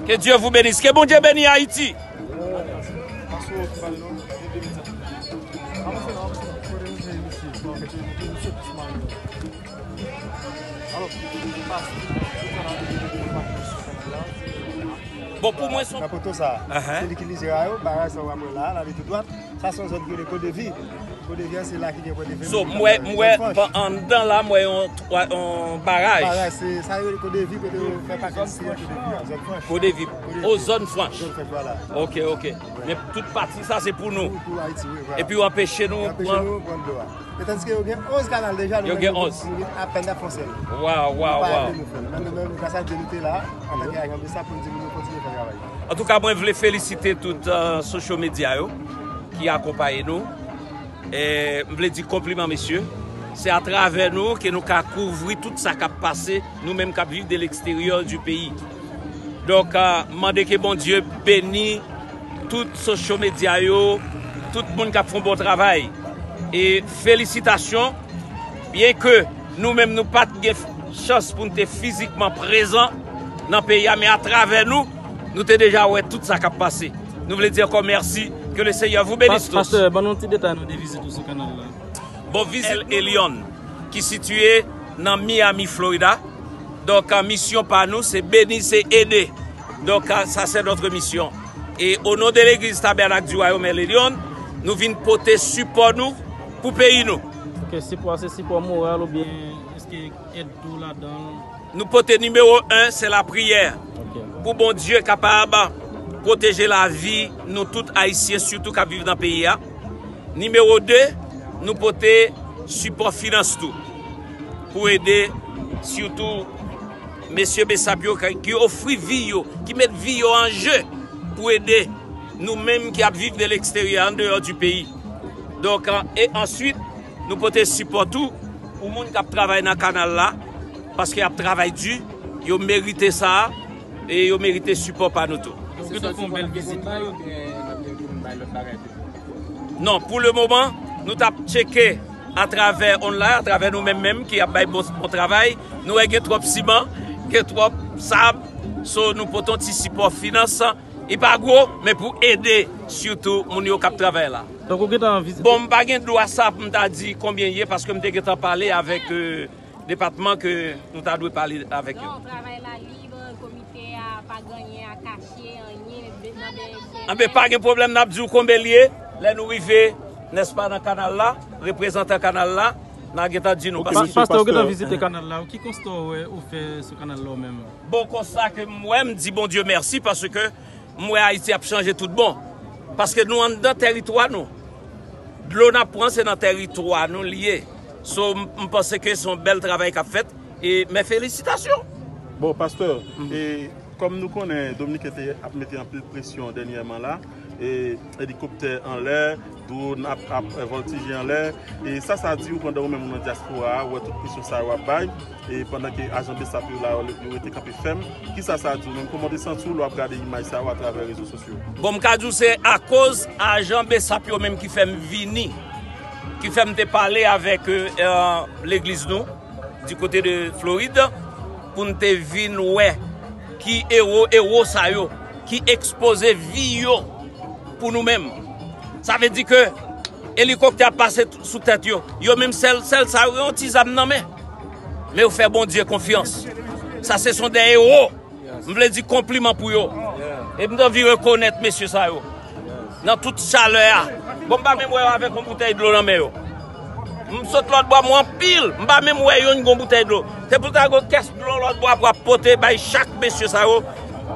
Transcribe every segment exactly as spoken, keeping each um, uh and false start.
Que Dieu vous bénisse. Que Bondye beni Ayiti. Bon, pou mwen, son... Nan poto sa, se li ki lizè a yo, baraj sa w ap wè la, l ale tou dwat. Sa se yon zòn ki rele Kodevi. Kodevi a, se la ki gen pwen de... So, m wè, m wè, anndan la, m wè yon, yon baraj. Baraj, se sa yo rele Kodevi, kote yo fè pakèt si yo Kodevi a, zòn franch. Kodevi. O, zòn franch. Zòn franch, vwala. Ok, ok. Men tout pati sa, se pou nou. Pou, pou Ayiti, wi, vwala. Epi yo anpeche nou pran dlo a. Men tandiske yo gen onz kanal deja, nou menm nou vin apèn ap fè yon sèl. Waw, waw, waw. Nou pa ede nou fè l. Men nou menm, gras a Dye, nou te la, antanke ajan BSAP, pou n di moun yo kontinye fè travay. Antouka, mwen vle felisite tout, euh, social media yo ki akonpaye nou. E m vle di konpliman, mesye. Se atravè nou ke nou ka kouvri tout sa k ap pase, nou menm k ap viv de l'extérieur du pays. Donk, euh, m mande ke Bondye beni tout social media yo, tout moun k ap fè yon bon travay. E felisitasyon, byenke nou menm nou pa t gen chans pou n te fizikman prezan nan peyi a, men atravè nou, nou te deja wè tout sa k ap pase. Nou vle di ankò mèsi, que le Seigneur vous bénisse tous. Pastè, ban nou ti detay nou de vizit ou sou kanal la. Bon, vizit El Elyon, ki sitiye nan Miami, Florida. Donk, euh, misyon pa nou, se beni, se ede. Donk, euh, ça, c'est notre mission. E o non de legliz Tabènak di Wayòm El Elyon, nou vin pote sipò nou pou peyi nou. Ok, sipò a se sipò moral oubyen èske èd tou ladan l? Nou pote nimewo en, se lapriyè. Ok. Pou Bondye kapab pwoteje lavi nou tout Ayisyen, sitou k ap viv nan peyi a. Nimewo de, nou pote sipò finans tou. Pou ede, sitou, mesye BSAP yo ki, ki ofri vi yo, ki met vi yo an je pou ede nou menm ki ap viv de l'extérieur, en dehors du pays. Donk, euh, e answit, nou pote sipò tou pou moun k ap travay nan kanal la, paske y ap travay di, yo merite sa, e yo merite sipò pa nou tou. Ou gentan fè yon bèl vizit la? Non, pou le moman, nou t ap tcheke atravè online, atravè nou menm menm ki ap bay bon, bon travay. Nou wè gen twòp siman, gen twòp sab. So, nou pote yon ti sipò finans. Li pa gwo, men pou ede sitou moun yo k ap travay la. Donk, ou gentan vizite? Bon, m pa gen dwa sa pou m ta di konbyen l ye, paske m te gentan pale avèk, euh, depatman ke nou ta dwe pale avèk yo. Non, travay la lib, komite a pa gen anyen a kache, anyen nan dèyè. Anben, pa gen pwoblèm, n ap di w konbyen l ye. Lè nou rive, nèspa, nan kanal la, reprezantan kanal la, n a gentan di nou. Ok, paske... Pastè, ou gentan vizite kanal la, ki konsta w wè ou fè sou kanal la ou menm? Bon, konsta ke m wè, m di Bondye mèsi, paske m wè Ayiti ap chanje tout bon. Paske nou anndan tèritwa nou. Dlo n ap pran, se nan tèritwa nou l ye. So, m, m panse ke se yon bèl travay k ap fèt. E, men felisitasyon. Bon, pastè, e, kòm nou konnen, Dominiken te ap mete anpil presyon dènyèman la, e, elikoptè anlè, dwòn ap, ap, e, vòltije anlè. E sa, sa di w pandan ou menm ou nan dyaspora a, ou wè tout presyon sa yo ap bay, e pandan ke ajan BSAP yo la, yo, yo rete kanpe fèm. Kisa sa di w menm? Kòman w te santi w lè w ap gade imaj sa yo atravè rezo sosyo? Bon, m ka di w se akoz ajan BSAP yo menm ki fè m vini, ki fè m te pale avèk, e, e, legliz nou, di kote de Florid, pou n te vin wè ki ewo, ewo sa yo, ki ekspoze vi yo pou nou menm. Sa vle di ke elikoptè ap pase t-, sou tèt yo. Yo menm sèl, sèl sa yo gen yon ti zam nan men. Men yo fè Bondye konfyans. Sa se son dè ewo. M vle di konpliman pou yo. E m t anvi rekonèt mesye sa yo. Nan tout chalè a. Bon, m pa menm wè yo avèk yon boutèy dlo nan men yo. M sot lòt bò, m wè anpil. M pa menm wè youn gon boutèy dlo. Se pou ta gon kès dlo lòt bò pou ap pote bay chak mesye sa yo,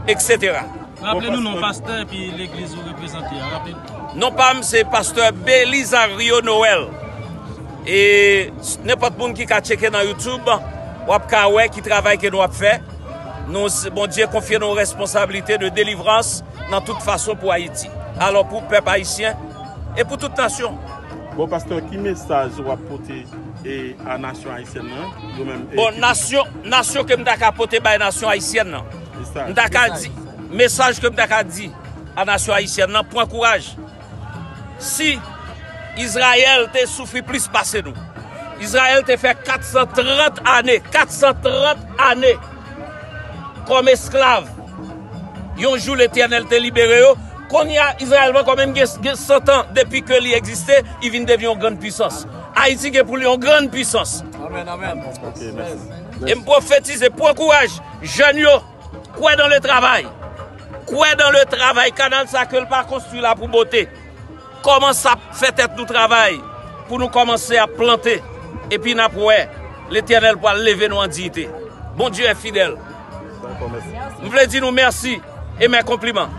etsetera. Raple nou non pastè epi legliz ou reprezante a. Raple nou. Non pa m se pastè Belizario Noël. E nenpòt moun ki ka tcheke nan YouTube, w ap ka wè ki travay ke nou ap fè. Nou, Bondye konfye nou responsablite de delivrans nan tout fason pou Ayiti. Alò, pou pèp ayisyen e pou tout nasyon. Bon, pastè, ki mesaj w ap pote, e, a nasyon ayisyèn nan, yo menm, e... Bon, nasyon, nasyon ke m ta ka pote bay nasyon ayisyèn nan. M ta ka di, mesaj ke m ta ka di a nasyon ayisyèn nan, pran kouraj. Si Izrayèl te soufri plis pase nou, Izrayèl te fè kat san trant ane, kat san trant ane kòm esklav. Yon jou Letènèl te libere yo. Kounye a, Izrayèl poko menm gen, gen san tan depi ke li egziste, li vin devyen yon grann pwisans. Ayiti gen pou li yon grann pwisans. Amèn, amèn. E m pwofetize, pran kouraj, jèn yo, kwè dans le travail. Kwè dans le travail. Kanal sa ke l pa konstwi la pou bote. Kòmanse ap fè tèt nou travay pou nou kòmanse ap plante. Epi n ap wè, Letènèl pral leve nou an diyite. Bondye fidèl. M vle di nou mèsi e mè konpliman.